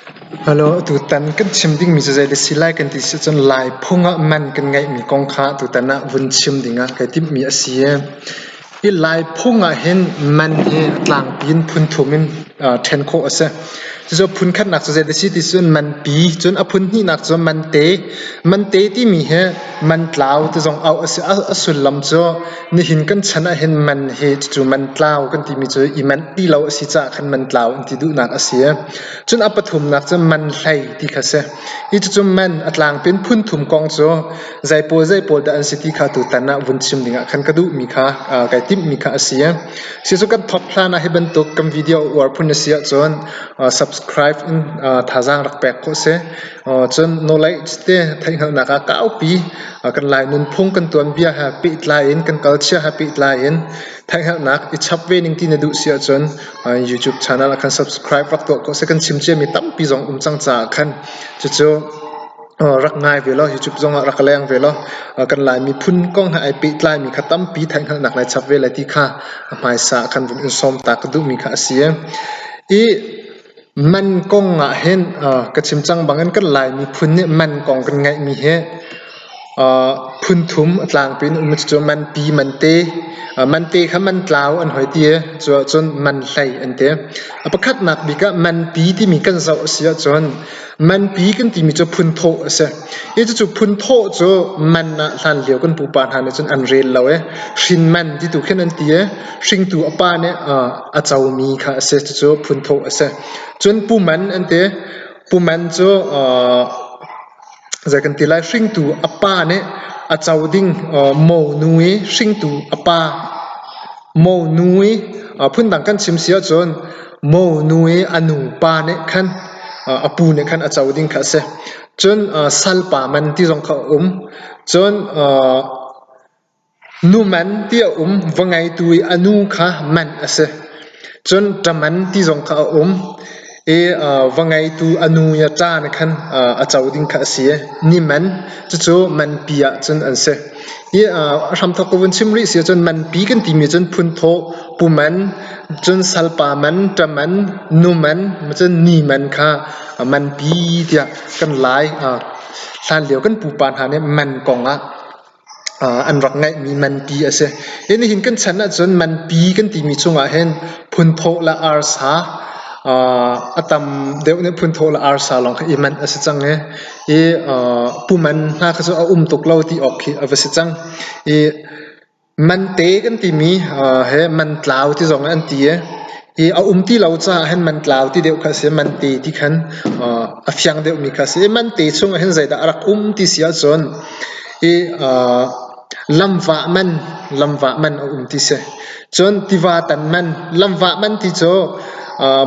Hello, tutan kan chim dingmi cu zei si lai kan ti si cun Lai phung ah man kan ngeihmi kong kha tutan ah vun chim dingah kai timhmi a si. Hi Lai phung ah hin man hi a tlangpi in phun thum in ṭhen khawh a si. Cucu phun khatnak cu zei si ti cun manpi, cun a phun hnihnak cu mante. Mante timi hi mantlau ti zong auh a si. A sullam cu nihin kan chan ah hin man hi cucu mantlau kan timi cu i manh ti lo a si caah khan mantlau an ti duhnak a si. Cun a pathumnak cu manhlei ti kha a si. Hi cucu man a tlangpi in phun thum kong cu zei pawl zei pawl dah an si ti kha tutan ah vun chim dingah khan ka duhmi kha kai timhmi kha a si. Cucu kan thawk hlan ah hi bantuk kan video uar phun a si ahcun subscribe in thazaang rak pek khawh si. Cun knowledge te theihhngalhnak ah kaupi kan Lai nunphung kan tuanbia he pehtlai in kan culture he pehtlai in theihhngalhnak i chap ve ning ti na duh si ahcun YouTube channel ah khan subscribe rak tuah khawh si. Kan chim ciami tampi zong um cang caah khan cucu rak ngai ve law YouTube zongah rak leng ve law kan Lai miphun kong he ai pehtlaimi kha tampi theihhngalhnak lai chap ve lai ti kha a hmaisa ah khan vun in sawm ta ka duhmi kha a si. I man kong ah hin ka chim cang bangin kan Lai miphun nih man kong kan ngeihmi hi phun thum a tlangpi in um cucu manpi, mante. Mante kha mantlau an hoi ti i cu ahcun manhlei an ti. A pakhatnak bik ah manpi timi kan zoh a si ahcun manpi kan timi cu phunthawh a si. Hi cucu phunthawh cu man ah hlanlio kan pupa hna nih cun an rel lo i hrin man ti tu khin an ti i hringtu a pa nih a comi kha a si. Cucu phunthawh a si. Cun pu man an ti. Pu man cu Zei kan ti lai, hringtu a pa nih a co ding monu i hringtu a pa monu i phundang kan chim si ahcun monu i a nu pa nih khan a pu nih khan a co ding kha a si. Cun salpa man ti zong kha a um. Cun Nu man ti a um. Va ngeitu i a nu kha man a si. Cun ṭaman ti zong kha a um i va ngeitu a nu i a ṭa nih khan a co ding kha a si i ni man cucu manpi ah cun an si. Hi a hramthawk ka vun chim rih si ahcun manpi kan timi cun phunthawh, pu man, cun salpa man, ṭa man, nu man, cun ni man kha manpi tiah kan Lai hlanlio kan pupa hna nih man kong ah an rak ngeihmi manpi a si. Hi nihin kan chan ahcun manpi kan timi chungah hin phunthawh le arsa a tam deuh nih phunthawh le arsa lawng kha i manh a si cang i, i puman hna kha cu a um tuk lo ti awk khi a va si cang. I mante kan timi he mantlau ti zong an ti i, i a um ti lo caah hin mantlau ti deuh kha a si. Mante ti khan a fiang deuhmi kha a si. Mante chungah hin zeidah a rak um ti si ahcun i lamvah man lamvah man a um ti si. Cun tiva tan man lamvah man ti cu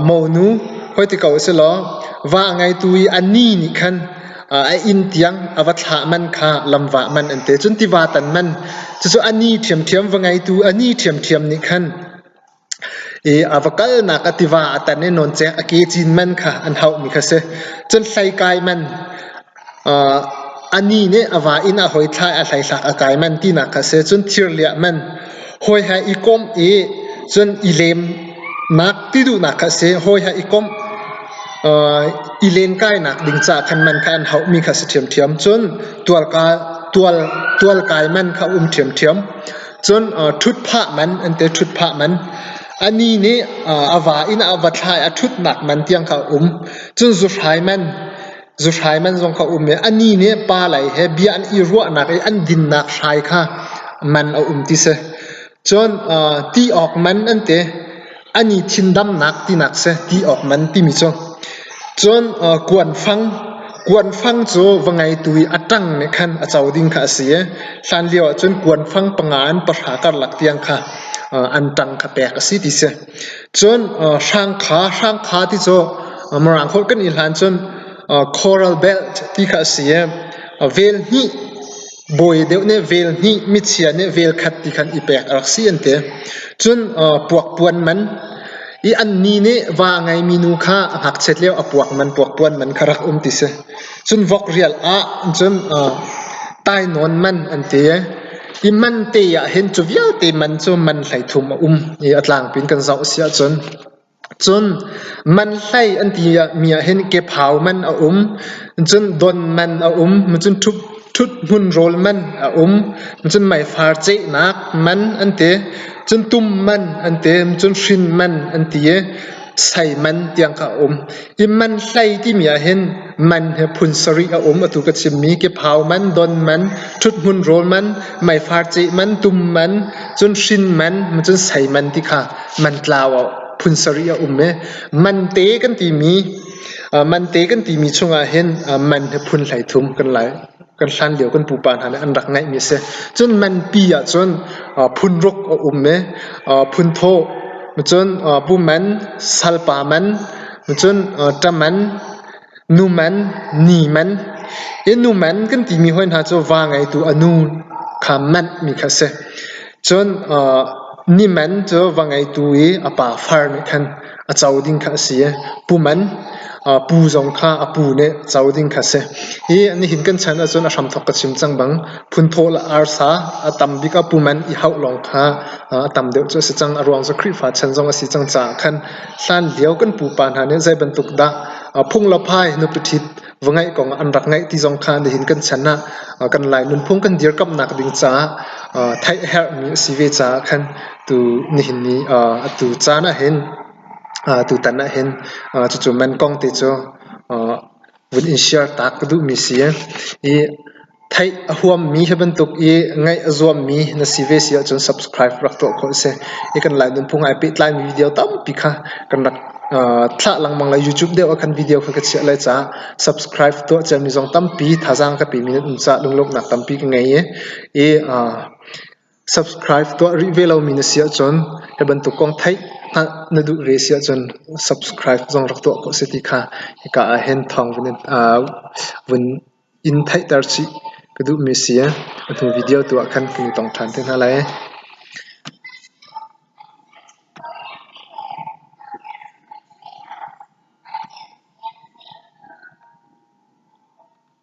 monu hoi ti ko si law va ngeitu i a ni nih khan a inn tiang a va thlah man kha lamvah man an ti. Cun tiva tan man cucu a ni ṭhiamṭhiam va ngeitu a ni ṭhiamṭhiam nih khan I a va kalnak a tiva a tan i nawncek a ke cin man kha an hauhmi kha si. Cun hleikai man a ni nih a va inn ah hoi thlai a hleithlak a kai man tinak kha si. Cun thirliah man hawi he i komh i cun i lemnak ti duhnak kha si. Hawi he i komh i lenkainak ding caah khan man kha an hauhmi kha si ṭhiamṭhiam. Cun tualkai man kha a um ṭhiamṭhiam. Cun ṭhutphah man an ti, ṭhutphah man. A ni nih a va inn ah a va thla i a ṭhutnak man tiang kha a um. Cun zuhrai man, zuhrai man zong kha a um i a ni nih pa lei he bia an i ruahnak i an dinnak hrai kha man a um ti si. Cun ti awk man an ti. An i thindamnak tinak si ti awk man timi cu. Cun kuanfang, kuanfang cu va ngeitu i a ṭang nih khan a co ding kha a si i hlanlio ahcun kuanfang panga in pahra karlak tiang kha an ṭang kha pek a si ti si. Cun hrangkha, hrangkha ti cu Mirang holh kan i hlan cun coral belt ti kha a si i vel hnih Bawi deuh nih vel hnih, michia nih vel khat ti khan i pek a rak si an ti. Cun puakpuan man i annih nih va a ngeimi nu kha a ngakchiat lio a puak man puakpuan man kha rak um ti si. Cun vok rial ah cun tainawn man an ti. I man te ah hin cu vialte man cu man 13 a um i a tlangpi in kan zoh si ahcun. Cun man hlei an timi ahhin kephau man a um, cun don man a um, cun ṭhuthmun rawl man a um, cun meifar cehnak man an ti, cun tum man an ti, cun hrin man an ti i sei man tiang kha a um. Hi man hlei timi ahhin man hi phun sarih a um. Atu ka chimmi kephau man, don man, ṭhuthmun rawl man, meifar ceh man, tum man, cun hrin man, cun sei man ti kha man tlau ah phun sarih a um i mante kan timi mante kan timi chungah hin man hi phun 13 kan lai kan hlan lio kan pupa hna nih an rak ngeihmi a si. Cun manpi ahcun phun ruk a um i phun thawh, cun pu man, salpa man, cun ṭa man, nu man, ni man. Hi nu man kan timi hoi hna cu va ngeitu a nu kha manhmi kha a si. Cun ni man cu va ngeitu i a pa far nih khan a co ding kha a si i pu man pu zong kha a pu nih co ding kha a si. Hi nihin kan chan ahcun a hramthawk ka chim cang bang phunthawh le arsa a tam bik ah pu man i hauh lawng kha a tam deuh cu a si cang. A ruang cu Khrihfa chan zong a si cang caah khan hlan lio kan pupa hna nih zei bantuk dah phung le phai nupi ṭhit va ngaih kong ah an rak ngaih ti zong kha nihin kan chan ah kan Lai nunphung kan dirkamhnak ding caah theih a herhmi a si ve caah khan tu nihin ni atu caan ah hin tutan ah hin cucu man kong te cu vun in share ta ka duhmi si i Theih a huammi hi bantuk i ngaih a zuammi na si ve si ahcun subscribe rak tuah khawh a si. Hi kan Lai nunphung ai pehtlaimi video tampi kha kan rak thlah lengmang lai. YouTube deuh ah khan video kha ka chiah lai caah subscribe tuah ciami zong tampi thazaang ka pemi nan um caah lunglawmhnak tampi ka ngei i subscribe tuah rih ve lomi na si ahcun hi bantuk kong theih hngalh na duh ve si ahcun subscribe zong rak tuah khawh a si ti kha hika ah hin thawng vun in theihter chih ka duhmi si. A hnu video tu ah khan kan i tong ṭhan te hna lai.